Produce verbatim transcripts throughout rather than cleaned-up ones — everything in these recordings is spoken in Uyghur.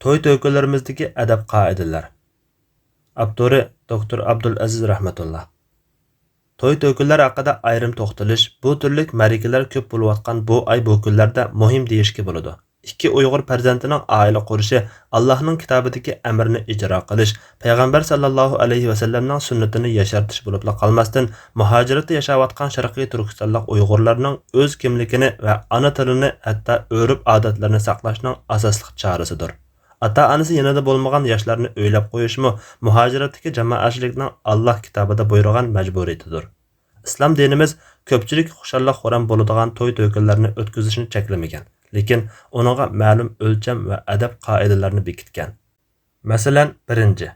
توي تۆكۈنلىرىمىزدىكى ئەدەپ قائىدىلەر. ئاپتورى: دوكتور ئابدۇلئەزىز رەھمەتۇللا. توي تۆكۈنلەر ھەققىدە ئايرىم توختىلىش، بۇ تۈرلۈك مەرىكىلەر كۆپ بولۇۋاتقان بۇ ئاي، بۇ كۈنلەردە مۇھىم دېيىشكە بولىدۇ. ئىككى ئۇيغۇر پەرزەنتىنىڭ ئائىلە قۇرۇشى، ئاللاھنىڭ كىتابىدىكى ئەمرنى ئىجرا قىلىش، پەيغەمبەر ساللاللاھۇ ئەلەيھى ۋەسەللەمنىڭ سۈننىتىنى ياشارتىش بولۇپلا قالماستىن، مۇھاجىرەتتە ياشاۋاتقان شەرقىي تۈركىستانلىق ئۇيغۇرلارنىڭ ئۆز كىملىكىنى ۋە ئانا تىلىنى، ھەتتا ئۆرپ-ئادەتلىرىنى ساقلاشنىڭ ئاساسلىق چارىسىدۇر. ئاتا-ئانىسى يېنىدا بولمىغان ياشلارنى ئۆيلەپ قويۇشمۇ مۇھاجىرەتتىكى جامائەتچىلىكنىڭ ئاللاھ كىتابىدا بۇيرۇغان مەجبۇرىيىتىدۇر. ئىسلام دىنىمىز كۆپچىلىك خۇشاللىق-خۇرام بولىدىغان توي-تۆكۈنلەرنى ئۆتكۈزۈشنى چەكلىمىگەن، لېكىن ئۇنىڭغا مەلۇم ئۆلچەم ۋە ئەدەپ-قائىدىلەرنى بېكىتكەن. مەسىلەن، بىرىنچى،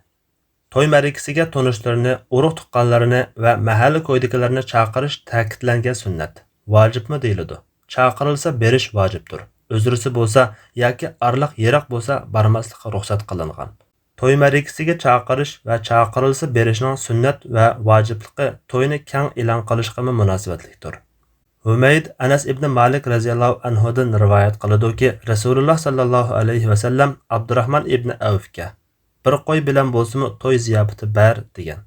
توي مەرىكىسىگە تونۇشلىرىنى، ئۇرۇق-تۇغقانلىرىنى ۋە مەھەللە-كويدىكىلەرنى چاقىرىش تەكىتلەنگەن سۈننەت، ۋاجىپمۇ دېيىلىدۇ. چاقىرىلسا بېرىش ۋاجىپتۇر. ئۆزرىسى بولسا ياكى ئارىلىق يىراق بولسا بارماسلىققا رۇخسەت قىلىنغان. توي مەرىكىسىگە چاقىرىش ۋە چاقىرىلسا بېرىشنىڭ سۈننەت ۋە ۋاجىپلىقى توينى كەڭ ئېلان قىلىشقىمۇ مۇناسىۋەتلىكتۇر. ھۈمەيد ئەنەس ئىبنى مالىك رەزىياللاھۇ ئەنھۇدىن رىۋايەت قىلىدۇكى، رەسۇلۇللاھ ساللاللاھۇ ئەلەيھى ۋەسەللەم ئابدۇراھمان ئىبنى ئەۋفكە، «بىر قوي بىلەن بولسىمۇ توي زىياپىتى بەر» دېگەن.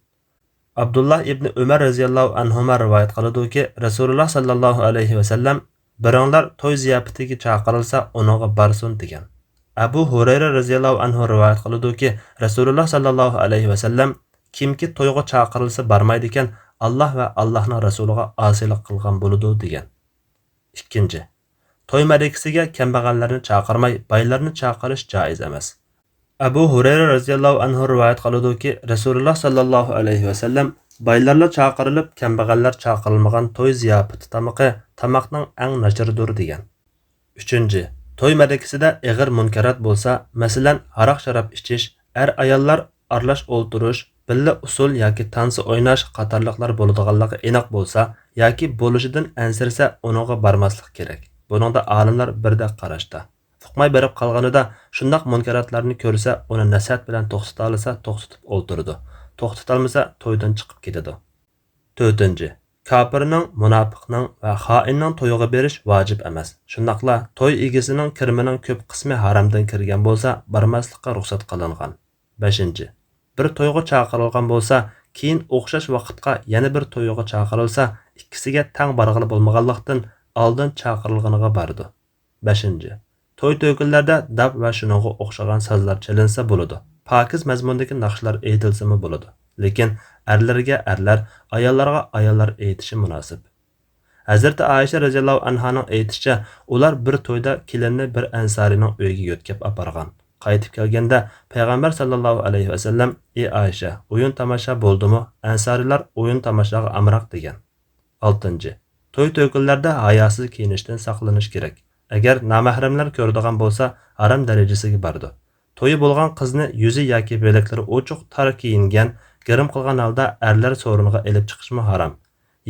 ئابدۇللاھ ئىبنى ئۆمەر رەزىياللاھۇ ئەنھۇما رىۋايەت قىلىدۇكى، رەسۇلۇللاھ ساللاللاھۇ ئەلەيھى ۋەسەللەم، «بىرىڭلار توي زىياپىتىگە چاقىرىلسا، ئۇنىڭغا بارسۇن» دېگەن. ئەبۇ ھۇرەيرە رەزىياللاھۇ ئەنھۇ رىۋايەت قىلىدۇكى، رەسۇلۇللاھ ساللاللاھۇ ئەلەيھى ۋەسەللەم، «كىمكى تويغا چاقىرىلسا بارمايدىكەن، ئاللاھ ۋە ئاللاھنىڭ رەسۇلىغا ئاسىيلىق قىلغان بولىدۇ» دېگەن. ئىككىنچى، توي مەرىكىسىگە كەمبەغەللەرنى چاقىرماي، بايلارنى چاقىرىش جائىز ئەمەس. ئەبۇ ھۇرەيرە رەزىياللاھۇ ئەنھۇ رىۋايەت قىلىدۇكى، رەسۇلۇللاھ ساللاللاھۇ ئەلەيھى ۋەسەللەم، «بايلارلا چاقىرىلىپ، كەمبەغەللەر چاقىرىلمىغان توي زىياپىتى تامىقى تاماقنىڭ ئەڭ ناچىرىدۇر» دېگەن. ئۈچىنچى، توي مەرىكىسىدە ئېغىر مۇنكەرات بولسا، مەسىلەن، ھاراق-شاراب ئىچىش، ئەر-ئاياللار ئارىلاش ئولتۇرۇش، بىللە ئۇسسۇل ياكى تانسا ئويناش قاتارلىقلار بولىدىغانلىقى ئېنىق بولسا ياكى بولۇشىدىن ئەنسىرىسە، ئۇنىڭغا بارماسلىق كېرەك. بۇنىڭدا ئالىملار بىردەك قاراشتا. ئۇقماي بېرىپ قالغىنىدا، شۇنداق مۇنكەراتلارنى كۆرسە، ئۇنى نەسىھەت بىلەن توختىتالىسا توختىتىپ ئولتۇرىدۇ، توختىتالمىسا تويدىن چىقىپ كېتىدۇ. تۆتىنچى، كاپىرنىڭ، مۇناپىقنىڭ ۋە خائىننىڭ تويىغا بېرىش ۋاجىپ ئەمەس. شۇنداقلا توي ئىگىسىنىڭ كىرىمىنىڭ كۆپ قىسمى ھارامدىن كىرگەن بولسا، بارماسلىققا رۇخسەت قىلىنغان. بەشىنچى، بىر تويغا چاقىرىلغان بولسا، كېيىن ئوخشاش ۋاقىتقا يەنە بىر تويغا چاقىرىلسا، ئىككىسىگە تەڭ بارغىلى بولمىغانلىقتىن، ئالدىن چاقىرىلغىنىغا بارىدۇ. بەشىنچى، توي تۆكۈنلەردە داپ ۋە شۇنىڭغا ئوخشىغان سازلار چېلىنسا بولىدۇ، پاكىز مەزمۇندىكى ناخشىلار ئېيتىلسىمۇ بولىدۇ، لېكىن ئەرلەرگە ئەرلەر، ئاياللارغا ئاياللار ئېيتىشى مۇناسىپ. ھەزرىتى ئائىشە رەزىياللاھۇ ئەنھانىڭ ئېيتىشىچە، ئۇلار بىر تويدا كېلىننى بىر ئەنسارىينىڭ ئۆيىگە يۆتكەپ ئاپارغان. قايتىپ كەلگەندە، پەيغەمبەر ساللاللاھۇ ئەلەيھى ۋەسەللەم، «ئى ئائىشە، ئويۇن تاماشا بولدىمۇ؟ ئەنسارىيلار ئويۇن تاماشاغا ئامراق» دېگەن. ئالتىنچى، توي تۆكۈنلەردە ھاياسىز كىيىنىشتىن ساقلىنىش كېرەك. ئەگەر نامەھرەملەر كۆرىدىغان بولسا، ھارام دەرىجىسىگە بارىدۇ. تويى بولغان قىزنى يۈزى ياكى بىلەكلىرى ئوچۇق تار كىيىنگەن، گىرىم قىلغان ھالدا ئەرلەر سورۇنىغا ئېلىپ چىقىشمۇ ھارام.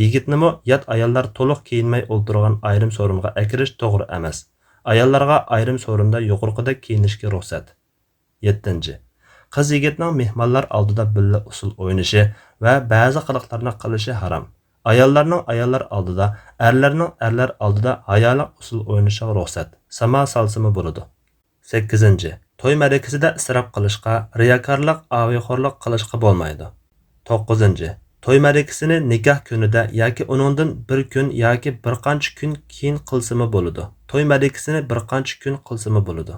يىگىتنىمۇ يات ئاياللار تولۇق كىيىنمەي ئولتۇرغان ئايرىم سورۇنغا ئەكىرىش توغرا ئەمەس. ئاياللارغا ئايرىم سورۇندا يۇقىرىقىدەك كىيىنىشكە رۇخسەت. يەتتىنچى، قىز يىگىتنىڭ مېھمانلار ئالدىدا بىللە ئۇسسۇل ئوينىشى ۋە بەزى قىلىقلارنى قىلىشى ھارام. ئاياللارنىڭ ئاياللار ئالدىدا، ئەرلەرنىڭ ئەرلەر ئالدىدا ھايالىق ئۇسسۇل ئوينىشىغا رۇخسەت، ساما سالسىمۇ بولىدۇ. سەككىزىنچى، توي مەرىكىسىدە ئىسراپ قىلىشقا، رىياكارلىق، ئاۋۇخورلۇق قىلىشقا بولمايدۇ. توققۇزىنچى، توي مەرىكىسىنى نىكاھ كۈنىدە ياكى ئۇنىڭدىن بىر كۈن ياكى بىر قانچە كۈن كېيىن قىلسىمۇ بولىدۇ. توي مەرىكىسىنى بىر قانچە كۈن قىلسىمۇ بولىدۇ.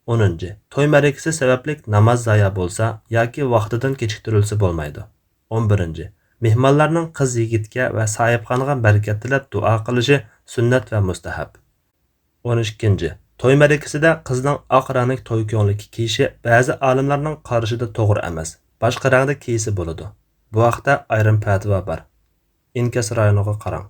ئونىنچى، توي مەرىكىسى سەۋەبلىك ناماز زايا بولسا ياكى ۋاقتىدىن كېچىكتۈرۈلسە بولمايدۇ. ئون بىرىنچى، مېھمانلارنىڭ قىز يىگىتكە ۋە ساھىبخانغا بەرىكەت تىلەپ دۇئا قىلىشى سۈننەت ۋە مۇستەھەب. ئون ئىككىنچى، توي مەرىكىسىدە قىزنىڭ ئاق رەڭلىك توي كۆڭلىكى كىيىشى بەزى ئالىملارنىڭ قارىشىدا توغرا ئەمەس، باشقا رەڭدە كىيسە بولىدۇ. بۇ ھەقتە ئايرىم پەتىۋا بار. ئىنكاس رايونىغا قاراڭ.